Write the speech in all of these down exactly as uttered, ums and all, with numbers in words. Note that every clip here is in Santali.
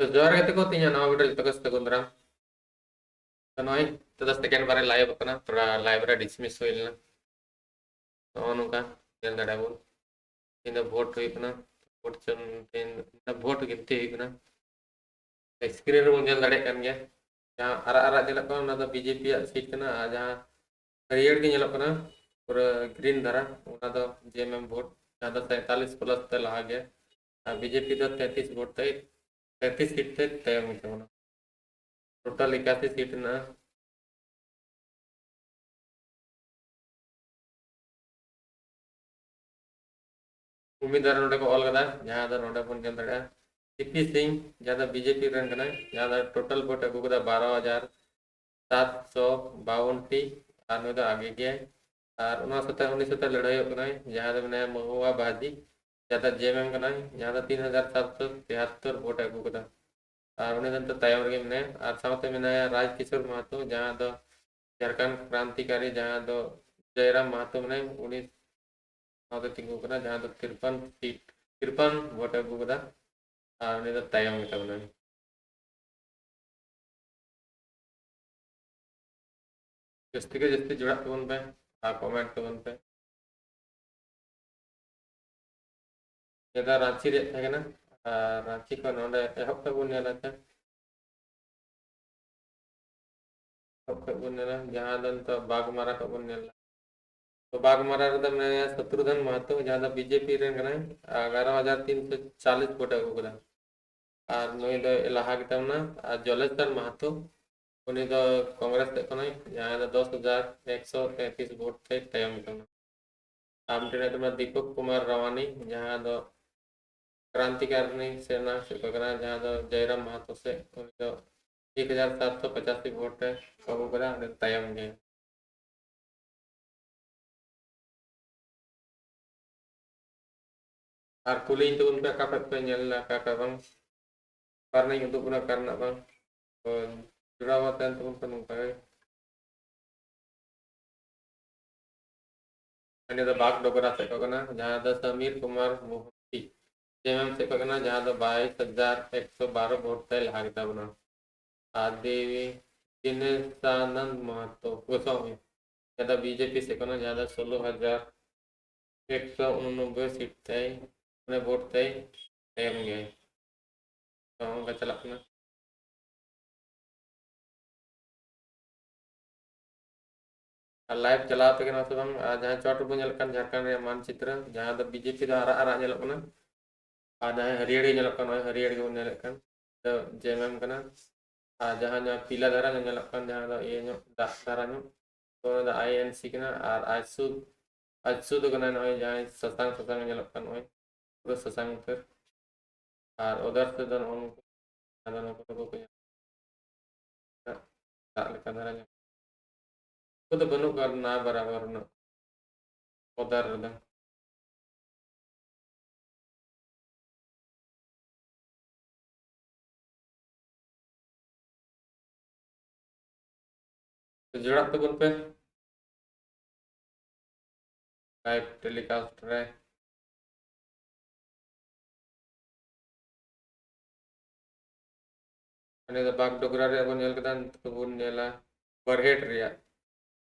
ᱛᱚ ᱡᱚᱦᱟᱨ ᱜᱟᱛᱮ ᱠᱚ, ᱛᱮᱦᱮᱧᱟᱜ ᱱᱟᱣᱟ ᱵᱷᱤᱰᱤᱭᱳ ᱡᱚᱛᱚ ᱠᱚ ᱥᱟᱹᱜᱩᱱ ᱫᱟᱨᱟᱢ᱾ ᱛᱚ ᱱᱚᱜᱼᱚᱭ ᱱᱤᱛᱚᱜ ᱫᱚ ᱥᱮᱠᱮᱱᱰ ᱵᱟᱨ ᱨᱮ ᱞᱟᱭᱤᱵᱷ ᱠᱟᱱᱟ, ᱛᱷᱚᱲᱟ ᱞᱟᱭᱤᱵᱷ ᱨᱮ ᱰᱤᱥᱢᱤᱥ ᱦᱩᱭ ᱞᱮᱱᱟ᱾ ᱱᱚᱜᱼᱚ ᱱᱚᱝᱠᱟ ᱧᱮᱞ ᱫᱟᱲᱮᱭᱟᱜ ᱵᱚᱱ, ᱛᱮᱦᱮᱧ ᱫᱚ ᱵᱷᱳᱴ ᱦᱩᱭᱩᱜ ᱠᱟᱱᱟ᱾ ᱵᱷᱳᱴ ᱪᱚᱝ, ᱛᱮᱦᱮᱧ ᱫᱚ ᱵᱷᱳᱴ ᱜᱤᱱᱛᱤ ᱦᱩᱭᱩᱜ ᱠᱟᱱᱟ᱾ ᱥᱠᱨᱤᱱ ᱨᱮᱵᱚᱱ ᱧᱮᱞ ᱫᱟᱲᱮᱭᱟᱜ ᱠᱟᱱ ᱜᱮᱭᱟ, ᱡᱟᱦᱟᱸ ᱟᱨᱟᱜ ᱟᱨᱟᱜ ᱧᱮᱞᱚᱜ ᱠᱟᱱᱟ, ᱚᱱᱟ ᱫᱚ ᱵᱤᱡᱮᱯᱤ ᱟᱜ ᱥᱤᱴ ᱠᱟᱱᱟ, ᱟᱨ ᱡᱟᱦᱟᱸ ᱦᱟᱹᱨᱭᱟᱹᱲ ᱜᱮ ᱧᱮᱞᱚᱜ ᱠᱟᱱᱟ, ᱯᱩᱨᱟᱹ ᱜᱨᱤᱱ ᱫᱷᱟᱨᱟ, ᱚᱱᱟ ᱫᱚ ᱡᱮ ᱮᱢ ᱮᱢ ᱵᱷᱳᱴ, ᱡᱟᱦᱟᱸ ᱫᱚ ᱥᱟᱸᱭᱛᱟᱞᱤᱥ ᱯᱞᱟᱥ ᱛᱮ ᱞᱟᱦᱟ ᱜᱮᱭᱟ᱾ ᱟᱨ ᱵᱤᱡᱮᱯᱤ ᱫᱚ ᱛᱮᱸᱛᱤᱥ ᱵᱷᱳᱴ ᱛᱮ, ᱛᱮᱸᱛᱤᱥ ᱥᱤᱴ ᱛᱮ ᱛᱟᱭᱚᱢ ᱜᱮᱛᱟ ᱵᱚᱱᱟ᱾ ᱴᱳᱴᱟᱞ ᱮᱠᱟᱥᱤ ᱥᱤᱴ ᱢᱮᱱᱟᱜᱼᱟ᱾ ᱩᱢᱤᱫᱣᱟᱨ ᱱᱚᱰᱮ ᱠᱚ ᱚᱞ ᱠᱟᱫᱟ, ᱡᱟᱦᱟᱸ ᱫᱚ ᱱᱚᱰᱮ ᱵᱚᱱ ᱧᱮᱞ ᱫᱟᱲᱮᱭᱟᱜᱼᱟ, ᱥᱤ ᱯᱤ ᱥᱤᱝ, ᱡᱟᱦᱟᱸ ᱫᱚ ᱵᱤᱡᱮᱯᱤ ᱨᱮᱱ ᱠᱟᱱᱟᱭ, ᱡᱟᱦᱟᱸ ᱫᱚ ᱴᱳᱴᱟᱞ ᱵᱷᱳᱴ ᱟᱹᱜᱩ ᱠᱟᱫᱟ ᱵᱟᱨᱚ ᱦᱟᱡᱟᱨ ᱥᱟᱛᱥᱚ ᱵᱟᱣᱚᱱ ᱴᱤ, ᱟᱨ ᱱᱩᱭ ᱫᱚ ᱟᱜᱮ ᱜᱮᱭᱟᱭ᱾ ᱟᱨ ᱚᱱᱟ ᱥᱟᱛᱮ, ᱩᱱᱤ ᱥᱟᱛᱮ ᱞᱟᱹᱲᱦᱟᱹᱭᱚᱜ ᱠᱟᱱᱟᱭ, ᱡᱟᱦᱟᱸ ᱫᱚ ᱢᱮᱱᱟᱭᱟ ᱢᱚᱦᱩᱣᱟ ᱵᱟᱡᱤ, ᱡᱟᱦᱟᱸ ᱫᱚ ᱡᱮ ᱮᱢ ᱮᱢ ᱠᱟᱱᱟᱭ, ᱡᱟᱦᱟᱸ ᱫᱚ ᱛᱤᱱ ᱦᱟᱡᱟᱨ ᱥᱟᱛᱥᱚ ᱛᱮᱦᱟᱛᱛᱚᱨ ᱵᱷᱳᱴ ᱮ ᱟᱹᱜᱩ ᱠᱟᱫᱟ᱾ ᱟᱨ ᱩᱱᱤ ᱫᱚ ᱱᱤᱛᱚᱜ ᱛᱟᱭᱚᱢ ᱨᱮᱜᱮ ᱢᱮᱱᱟᱭᱟ᱾ ᱟᱨ ᱥᱟᱶᱛᱮ ᱢᱮᱱᱟᱭᱟ ᱨᱟᱡᱽ ᱠᱤᱥᱳᱨ ᱢᱟᱦᱟᱛᱚ, ᱡᱟᱦᱟᱸ ᱫᱚ ᱡᱷᱟᱲᱠᱷᱚᱸᱰ ᱠᱨᱟᱱᱛᱤᱠᱟᱨᱤ, ᱡᱟᱦᱟᱸ ᱫᱚ ᱡᱚᱭᱨᱟᱢ ᱢᱟᱦᱟᱛᱚ ᱢᱮᱱᱟᱭ, ᱩᱱᱤ ᱥᱟᱶᱛᱮ ᱛᱤᱸᱜᱩ ᱠᱟᱱᱟ, ᱡᱟᱦᱟᱸ ᱫᱚ ᱛᱤᱨᱯᱟᱱ ᱥᱤᱴ, ᱛᱤᱨᱯᱟᱱ ᱵᱷᱳᱴ ᱮ ᱟᱹᱜᱩ ᱠᱟᱫᱟ᱾ ᱟᱨ ᱩᱱᱤ ᱫᱚ ᱛᱟᱭᱚᱢ ᱜᱮᱛᱟ ᱵᱚᱱᱟᱭ᱾ ᱡᱟᱹᱥᱛᱤ ᱜᱮ ᱡᱟᱹᱥᱛᱤ ᱡᱚᱲᱟᱜ ᱛᱟᱵᱚᱱ ᱯᱮ ᱟᱨ ᱠᱚᱢᱮᱱᱴ ᱛᱟᱵᱚᱱ ᱯᱮ᱾ ᱡᱮᱴᱟ ᱨᱟᱸᱪᱤ ᱨᱮᱭᱟᱜ ᱛᱟᱦᱮᱸ ᱠᱟᱱᱟ, ᱟᱨ ᱨᱟᱸᱪᱤ ᱠᱷᱚᱱ ᱱᱚᱰᱮ ᱮᱦᱚᱵ ᱠᱷᱚᱱ ᱵᱚᱱ ᱧᱮᱞᱟ᱾ ᱥᱮ ᱮᱦᱚᱵ ᱠᱷᱚᱱ ᱵᱚᱱ ᱧᱮᱞᱟ, ᱡᱟᱦᱟᱸ ᱫᱚ ᱱᱤᱛᱚᱜ ᱵᱟᱜᱽᱢᱟᱨᱟ ᱠᱷᱚᱱ ᱵᱚᱱ ᱧᱮᱞᱟ᱾ ᱛᱚ ᱵᱟᱜᱽᱢᱟᱨᱟ ᱨᱮᱫᱚ ᱢᱮᱱᱟᱭᱟ ᱥᱚᱛᱨᱩᱫᱷᱚᱱ ᱢᱟᱦᱟᱛᱚ, ᱡᱟᱦᱟᱸ ᱫᱚ ᱵᱤᱡᱮᱯᱤ ᱨᱮᱱ ᱠᱟᱱᱟᱭ, ᱮᱜᱟᱨᱚ ᱦᱟᱡᱟᱨ ᱛᱤᱱᱥᱚ ᱪᱟᱞᱤᱥ ᱵᱷᱳᱴ ᱮ ᱟᱹᱜᱩ ᱠᱟᱫᱟ᱾ ᱟᱨ ᱱᱩᱭ ᱫᱚ ᱞᱟᱦᱟ ᱜᱮᱛᱟ ᱵᱚᱱᱟ᱾ ᱟᱨ ᱡᱚᱞᱮᱥᱚᱨ ᱢᱟᱦᱟᱛᱚ, ᱩᱱᱤ ᱫᱚ ᱠᱚᱝᱜᱨᱮᱥ ᱥᱮᱫ ᱠᱷᱚᱱᱟᱭ, ᱡᱟᱦᱟᱸᱭ ᱫᱚ ᱫᱚᱥ ᱦᱟᱡᱟᱨ ᱮᱠᱥᱚ ᱛᱮᱸᱛᱤᱥ ᱵᱷᱳᱴ ᱛᱮ ᱛᱟᱭᱚᱢ ᱜᱮᱛᱟ ᱵᱚᱱᱟ᱾ ᱟᱨ ᱢᱤᱫᱴᱮᱱ ᱢᱮᱱᱟᱜ ᱛᱟᱵᱚᱱᱟ ᱫᱤᱯᱚᱠ ᱠᱩᱢᱟᱨ ᱨᱟᱣᱟᱱᱤ, ᱡᱟᱦᱟᱸ ᱫᱚ ᱠᱨᱟᱱᱛᱤᱠᱟᱨᱤ ᱥᱮᱱᱟ ᱥᱮᱫ ᱠᱷᱚᱱ ᱠᱟᱱᱟ, ᱡᱟᱦᱟᱸ ᱫᱚ ᱡᱚᱭᱨᱟᱢ ᱢᱟᱦᱟᱛᱚ ᱥᱮᱫ, ᱩᱱᱤ ᱫᱚ ᱮᱠ ᱦᱟᱡᱟᱨ ᱥᱟᱛᱥᱚ ᱯᱚᱪᱟᱥᱤ ᱵᱷᱳᱴ ᱮ ᱟᱹᱜᱩ ᱠᱟᱫᱟ, ᱩᱱᱤ ᱛᱟᱭᱚᱢ ᱜᱮ᱾ ᱟᱨ ᱠᱩᱞᱤᱧ ᱛᱟᱵᱚᱱ ᱯᱮ, ᱚᱠᱟ ᱠᱷᱚᱡ ᱯᱮ ᱧᱮᱞ ᱞᱮᱫᱟ, ᱚᱠᱟ ᱠᱷᱚᱡ ᱵᱟᱝ, ᱚᱠᱟ ᱨᱮᱱᱟᱜ ᱤᱧ ᱩᱫᱩᱜ ᱵᱚᱱᱟ, ᱚᱠᱟ ᱨᱮᱱᱟᱜ ᱵᱟᱝ᱾ ᱛᱚ ᱡᱚᱲᱟᱣ ᱢᱟ ᱛᱟᱦᱮᱱ ᱛᱟᱵᱚᱱ ᱯᱮ ᱱᱚᱝᱠᱟ ᱜᱮ᱾ ᱩᱱᱤ ᱫᱚ ᱵᱟᱜᱽ ᱰᱚᱜᱽᱨᱟ ᱥᱮᱫ ᱠᱷᱚᱡ ᱠᱟᱱᱟ, ᱡᱟᱦᱟᱸ ᱫᱚ ᱥᱟᱢᱤᱨ ᱠᱩᱢᱟᱨ ᱢᱳᱦᱚᱱᱛᱤ᱾ ᱡᱮᱢᱮᱢ ᱥᱮᱫ ᱠᱷᱚᱱ ᱠᱟᱱᱟ, ᱡᱟᱦᱟᱸ ᱫᱚ ᱵᱟᱭᱤᱥ ᱦᱟᱡᱟᱨ ᱮᱠᱥᱚ ᱵᱟᱨᱚ ᱵᱷᱳᱴ ᱛᱮᱭ ᱞᱟᱦᱟ ᱜᱮᱛᱟ ᱵᱚᱱᱟ᱾ ᱟᱨ ᱫᱮᱵᱤ ᱫᱤᱱᱮᱥᱟᱱᱟᱱᱫ ᱢᱟᱦᱟᱛᱚ ᱜᱳᱥᱟᱢᱤ, ᱡᱟᱦᱟᱸ ᱫᱚ ᱵᱤᱡᱮᱯᱤ ᱥᱮᱫ ᱠᱷᱚᱱ, ᱡᱟᱦᱟᱸ ᱫᱚ ᱥᱳᱞᱳ ᱦᱟᱡᱟᱨ ᱮᱠᱥᱚ ᱩᱱᱚᱱᱚᱵᱵᱳᱭ ᱥᱤᱴ ᱛᱮᱭ, ᱢᱟᱱᱮ, ᱵᱷᱳᱴ ᱛᱮᱭ ᱛᱟᱭᱚᱢ ᱜᱮᱭᱟᱭ᱾ ᱛᱚ, ᱚᱱᱠᱟ ᱪᱟᱞᱟᱜ ᱠᱟᱱᱟ᱾ ᱟᱨ ᱞᱟᱭᱤᱵᱷ ᱪᱟᱞᱟᱣ ᱟᱯᱮ ᱠᱟᱱᱟ ᱥᱮ ᱵᱟᱝ? ᱟᱨ ᱡᱟᱦᱟᱸ ᱪᱚᱴ ᱨᱮᱵᱚᱱ ᱧᱮᱞᱮᱫ ᱠᱟᱱ ᱡᱷᱟᱲᱠᱷᱚᱸᱰ ᱨᱮᱭᱟᱜ ᱢᱟᱱᱪᱤᱛᱨᱚ, ᱡᱟᱦᱟᱸ ᱫᱚ ᱵᱤᱡᱮᱯᱤ ᱫᱚ ᱟᱨᱟᱜ ᱟᱨᱟᱜ ᱧᱮᱞᱚᱜ ᱠᱟᱱᱟ, ᱟᱨ ᱡᱟᱦᱟᱸ ᱦᱟᱹᱨᱭᱟᱹᱲ ᱜᱮ ᱧᱮᱞᱚᱜ ᱠᱟᱱᱟ, ᱱᱚᱜᱼᱚᱭ ᱦᱟᱹᱨᱭᱟᱹᱲ ᱜᱮᱵᱚᱱ ᱧᱮᱞᱮᱫ ᱠᱟᱱ, ᱫᱚ ᱡᱮᱢᱮᱢ ᱠᱟᱱᱟ᱾ ᱟᱨ ᱡᱟᱦᱟᱸ ᱧᱚᱜ ᱯᱤᱞᱟ ᱫᱷᱟᱨᱟ ᱧᱚᱜ ᱧᱮᱞᱚᱜ ᱠᱟᱱ, ᱡᱟᱦᱟᱸ ᱫᱚ ᱤᱭᱟᱹ ᱧᱚᱜ, ᱫᱟᱜ ᱫᱷᱟᱨᱟ ᱧᱚᱜ, ᱛᱚ ᱚᱱᱟ ᱫᱚ ᱟᱭ ᱮᱱ ᱥᱤ ᱠᱟᱱᱟ᱾ ᱟᱨ ᱟᱡᱥᱩ, ᱟᱡᱥᱩ ᱫᱚ ᱠᱟᱱᱟ ᱱᱚᱜᱼᱚᱭ ᱡᱟᱦᱟᱸᱭ ᱥᱟᱥᱟᱝ ᱥᱟᱥᱟᱝ ᱧᱮᱞᱚᱜ ᱠᱟᱱ, ᱱᱚᱜᱼᱚᱭ ᱯᱩᱨᱟᱹ ᱥᱟᱥᱟᱝ ᱩᱛᱟᱹᱨ᱾ ᱟᱨ ᱚᱫᱟᱨᱥ ᱫᱚ ᱱᱚᱜᱼᱚ ᱱᱩᱠᱩ, ᱟᱫᱚ ᱱᱩᱠᱩ ᱫᱚᱠᱚ ᱠᱚ ᱫᱟᱜ ᱞᱮᱠᱟ ᱫᱷᱟᱨᱟ ᱧᱚᱜ᱾ ᱩᱱᱠᱩ ᱫᱚ ᱵᱟᱹᱱᱩᱜ ᱠᱚᱣᱟ ᱱᱟ ᱵᱟᱨᱟᱵᱟᱨ ᱩᱱᱟᱹᱜ ᱚᱫᱟᱨ ᱨᱮᱫᱚ᱾ ᱡᱚᱲᱟᱜ ᱛᱟᱵᱚᱱ ᱯᱮ ᱞᱟᱭᱤᱵᱷ ᱴᱮᱞᱤᱠᱟᱥᱴ ᱨᱮ᱾ ᱚᱸᱰᱮ ᱫᱚ ᱵᱟᱜᱽᱰᱳᱜᱽᱨᱟ ᱨᱮᱭᱟᱜ ᱵᱚᱱ ᱧᱮᱞ ᱠᱮᱫᱟ, ᱱᱤᱛᱚᱜ ᱵᱚᱱ ᱧᱮᱞᱟ ᱵᱟᱨᱦᱮᱴ ᱨᱮᱭᱟᱜ᱾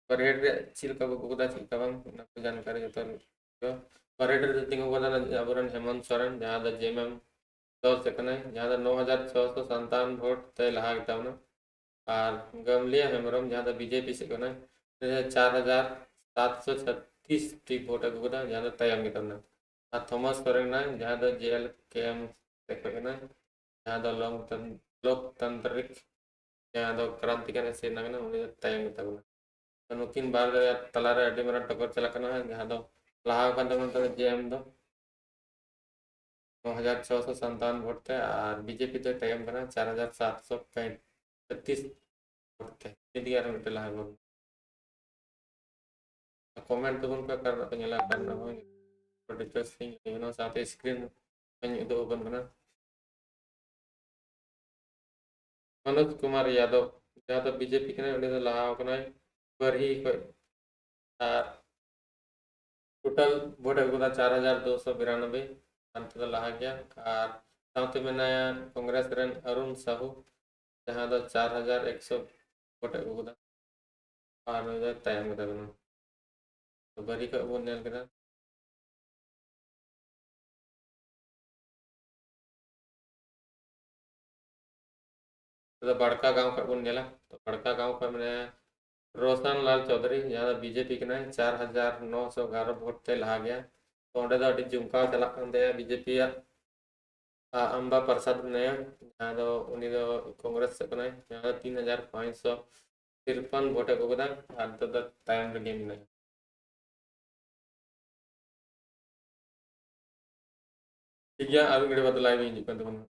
ᱵᱟᱨᱦᱮᱴ ᱨᱮᱭᱟᱜ ᱪᱮᱫ ᱞᱮᱠᱟ ᱠᱚ ᱟᱹᱜᱩ ᱠᱮᱫᱟ, ᱪᱮᱫ ᱞᱮᱠᱟ ᱵᱟᱝ, ᱚᱱᱟ ᱠᱚ ᱡᱟᱱᱠᱟᱨᱤ ᱡᱚᱛᱚ ᱫᱚ ᱵᱟᱨᱦᱮᱴ ᱨᱮ ᱛᱤᱸᱜᱩ ᱠᱟᱫᱟ ᱟᱵᱚᱨᱮᱱ ᱦᱮᱢᱚᱱᱛ ᱥᱚᱨᱮᱱ, ᱡᱟᱦᱟᱸ ᱫᱚ ᱡᱮᱢᱮᱢ ᱫᱚᱞ ᱥᱮᱫ ᱠᱟᱱᱟᱭ, ᱡᱟᱦᱟᱸ ᱫᱚ ᱱᱚ ᱦᱟᱡᱟᱨ ᱪᱷᱚᱥᱚ ᱥᱟᱱᱛᱟᱣᱟᱱ ᱵᱷᱳᱴ ᱛᱮᱭ ᱞᱟᱦᱟ ᱜᱮᱛᱟ ᱵᱚᱱᱟ᱾ ᱟᱨ ᱜᱟᱢᱞᱤᱭᱟ ᱦᱮᱢᱵᱨᱚᱢ, ᱡᱟᱦᱟᱸ ᱫᱚ ᱵᱤᱡᱮᱯᱤ ᱥᱮᱫ ᱠᱟᱱᱟᱭ, ᱩᱱᱤ ᱫᱚ ᱪᱟᱨ ᱦᱟᱡᱟᱨ ᱥᱟᱛᱥᱚ ᱪᱷᱟᱛᱤᱥ ᱴᱤ ᱵᱷᱳᱴ ᱟᱹᱜᱩ ᱠᱮᱫᱟ, ᱡᱟᱦᱟᱸ ᱫᱚ ᱛᱟᱭᱚᱢ ᱜᱮᱛᱟ ᱵᱚᱱᱟ᱾ ᱟᱨ ᱛᱷᱚᱢᱟᱥ ᱥᱚᱨᱮᱱ ᱠᱟᱱᱟᱭ, ᱡᱟᱦᱟᱸ ᱫᱚ ᱡᱮ ᱮᱞ ᱠᱮ ᱮᱢ ᱥᱮᱫ ᱠᱷᱚᱱ ᱠᱟᱱᱟᱭ, ᱡᱟᱦᱟᱸ ᱫᱚ ᱞᱳᱠᱛᱟᱱ-, ᱞᱳᱠᱛᱟᱱᱛᱨᱤᱠ, ᱡᱟᱦᱟᱸ ᱫᱚ ᱠᱨᱟᱱᱛᱤᱠᱟᱨᱤ ᱥᱮᱱᱟ ᱠᱟᱱᱟ, ᱩᱱᱤ ᱫᱚ ᱛᱟᱭᱚᱢ ᱜᱮᱛᱟ ᱵᱚᱱᱟ᱾ ᱛᱚ ᱱᱩᱠᱤᱱ ᱵᱟᱨ ᱛᱟᱞᱟᱨᱮ ᱟᱹᱰᱤ ᱢᱟᱨᱟᱝ ᱴᱚᱠᱚᱨ ᱪᱟᱞᱟᱜ ᱠᱟᱱᱟ, ᱡᱟᱦᱟᱸ ᱫᱚ ᱞᱟᱦᱟ ᱟᱠᱟᱱ ᱛᱟᱵᱚᱱᱟ ᱡᱮ ᱮᱢ ᱫᱚ ᱱᱚ ᱦᱟᱡᱟᱨ ᱪᱷᱚᱥᱚ ᱥᱟᱱᱛᱟᱣᱟᱱ ᱵᱷᱳᱴ ᱛᱮ, ᱟᱨ ᱵᱤᱡᱮᱯᱤ ᱫᱚᱭ ᱛᱟᱭᱚᱢ ᱠᱟᱱᱟ ᱪᱟᱨ ᱦᱟᱡᱟᱨ ᱥᱟᱛᱥᱚ ᱯᱮᱸᱛᱤᱥ ᱵᱷᱳᱴ ᱛᱮ᱾ ᱱᱤᱛ ᱜᱮ ᱟᱨ ᱢᱤᱫᱴᱮᱱ ᱞᱟᱦᱟ ᱵᱚᱱ ᱠᱚᱢᱮᱱᱴ ᱛᱟᱵᱚᱱ ᱯᱮ, ᱚᱠᱟ ᱨᱮᱱᱟᱜ ᱯᱮ ᱧᱮᱞᱟ, ᱚᱠᱟ ᱨᱮᱱᱟᱜ ᱵᱟᱝ᱾ ᱟᱹᱰᱤ ᱵᱮᱥ ᱞᱤᱧ ᱞᱟᱹᱭ ᱠᱟᱱᱟ, ᱥᱟᱶᱛᱮ ᱥᱠᱨᱤᱱ ᱦᱚᱸᱧ ᱩᱫᱩᱜ ᱟᱵᱚᱱ ᱠᱟᱱᱟ᱾ ᱢᱚᱱᱳᱡᱽ ᱠᱩᱢᱟᱨ ᱭᱟᱫᱚᱵ, ᱡᱟᱦᱟᱸ ᱫᱚ ᱵᱤᱡᱮᱯᱤ ᱠᱟᱱᱟᱭ, ᱩᱱᱤ ᱫᱚ ᱞᱟᱦᱟ ᱟᱠᱟᱱᱟᱭ ᱵᱟᱨᱦᱤ ᱠᱷᱚᱱ᱾ ᱟᱨ ᱴᱳᱴᱟᱞ ᱵᱷᱳᱴ ᱮ ᱟᱹᱜᱩ ᱠᱟᱫᱟ ᱪᱟᱨ ᱦᱟᱡᱟᱨ ᱫᱩᱥᱚ ᱵᱤᱨᱟᱱᱚᱵᱵᱳᱭ᱾ ᱦᱟᱱᱛᱮ ᱫᱚ ᱞᱟᱦᱟ ᱜᱮᱭᱟ᱾ ᱟᱨ ᱥᱟᱶᱛᱮ ᱢᱮᱱᱟᱭᱟ ᱠᱚᱝᱜᱨᱮᱥ ᱨᱮᱱ ᱚᱨᱩᱱ ᱥᱟᱦᱩ, ᱡᱟᱦᱟᱸ ᱫᱚ ᱪᱟᱨ ᱦᱟᱡᱟᱨ ᱮᱠᱥᱚ ᱵᱷᱳᱴ ᱮ ᱟᱹᱜᱩ ᱠᱮᱫᱟ᱾ ᱟᱨ ᱱᱩᱭ ᱫᱚ ᱛᱟᱭᱚᱢ ᱜᱮᱛᱟ ᱵᱚᱱᱟ᱾ ᱛᱚ ᱵᱟᱹᱨᱤ ᱠᱷᱚᱡ ᱵᱚᱱ ᱧᱮᱞ ᱠᱮᱫᱟ᱾ ᱛᱚ ᱵᱟᱲᱠᱟ ᱜᱟᱶ ᱠᱷᱚᱡ ᱵᱚᱱ ᱧᱮᱞᱟ᱾ ᱛᱚ ᱵᱟᱲᱠᱟ ᱜᱟᱶ ᱠᱷᱚᱡ ᱢᱮᱱᱟᱭᱟ ᱨᱳᱥᱟᱱ ᱞᱟᱞ ᱪᱳᱣᱫᱷᱩᱨᱤ, ᱡᱟᱦᱟᱸ ᱫᱚ ᱵᱤᱡᱮᱯᱤ ᱠᱟᱱᱟᱭ, ᱪᱟᱨ ᱦᱟᱡᱟᱨ ᱱᱚᱥᱚ ᱮᱜᱟᱨᱚ ᱵᱷᱳᱴ ᱛᱮ ᱞᱟᱦᱟ ᱜᱮᱭᱟ᱾ ᱛᱚ ᱚᱸᱰᱮ ᱫᱚ ᱟᱹᱰᱤ ᱡᱚᱢᱠᱟᱣ ᱪᱟᱞᱟᱜ ᱠᱟᱱ ᱛᱟᱭᱟ ᱵᱤᱡᱮᱯᱤ ᱟᱜ᱾ ᱟᱨ ᱟᱢᱵᱟ ᱯᱨᱟᱥᱟᱫ ᱢᱮᱱᱟᱭᱟ, ᱡᱟᱦᱟᱸ ᱫᱚ ᱩᱱᱤ ᱫᱚ ᱠᱚᱝᱜᱨᱮᱥ ᱥᱮᱫ ᱠᱟᱱᱟᱭ, ᱡᱟᱦᱟᱸ ᱫᱚ ᱛᱤᱱ ᱦᱟᱡᱟᱨ ᱯᱟᱸᱪᱥᱚ ᱛᱤᱨᱯᱚᱱ ᱵᱷᱳᱴ ᱮ ᱟᱹᱜᱩ ᱠᱮᱫᱟ᱾ ᱟᱨ ᱱᱤᱛᱚᱜ ᱫᱚ ᱛᱟᱭᱚᱢ ᱨᱮᱜᱮ ᱢᱮᱱᱟᱭᱟ᱾ ᱴᱷᱤᱠ ᱜᱮᱭᱟ, ᱟᱨ ᱢᱤᱫ ᱜᱷᱟᱹᱲᱤ ᱵᱟᱫ live ᱤᱧ ᱦᱤᱡᱩᱜ ᱠᱟᱱ ᱛᱟᱵᱚᱱᱟ᱾